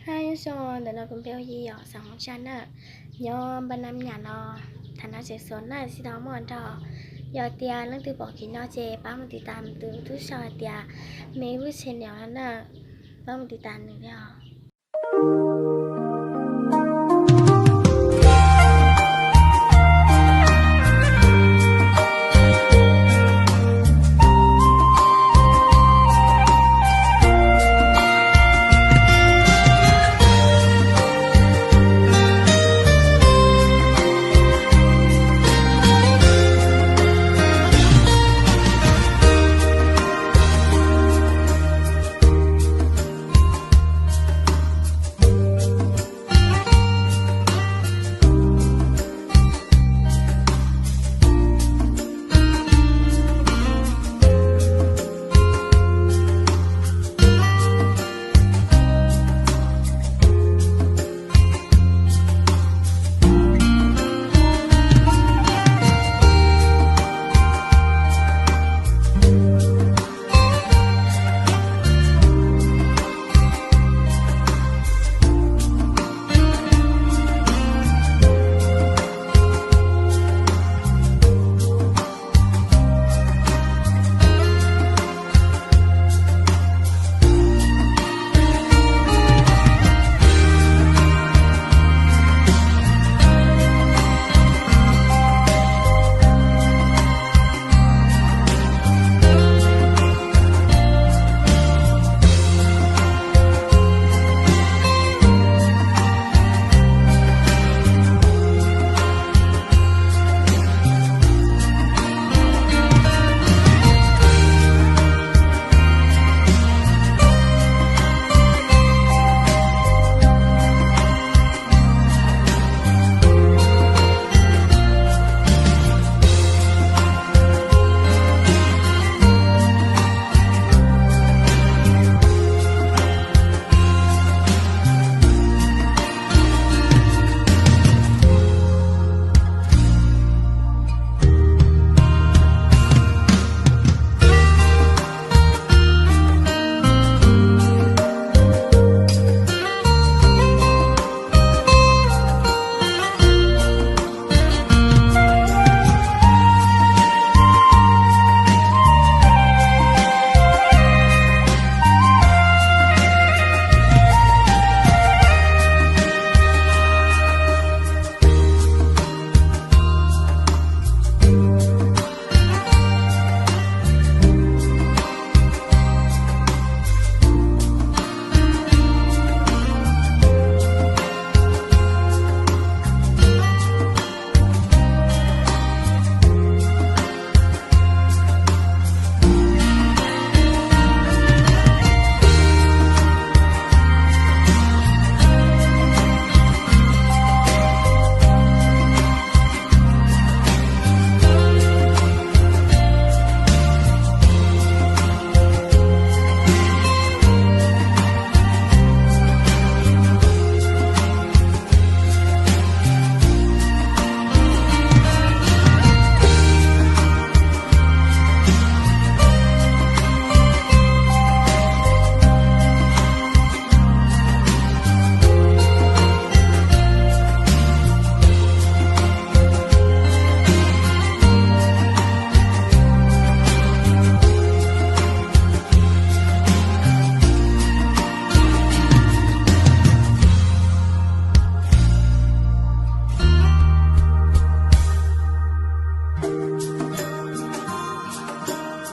Hais zoo, ntawm no kuv npe hu Yi yom, xeem Hmoob Tsab na, nyob npab nab nyam no, tham nab tsev xuav na, tsis tau muaj nrog. Yog tias leej twg pom kev no ces pab mus tiv tas tus tub sau hais tias Me Vwj Channel no na, pab mus tiv tas nws thiab os.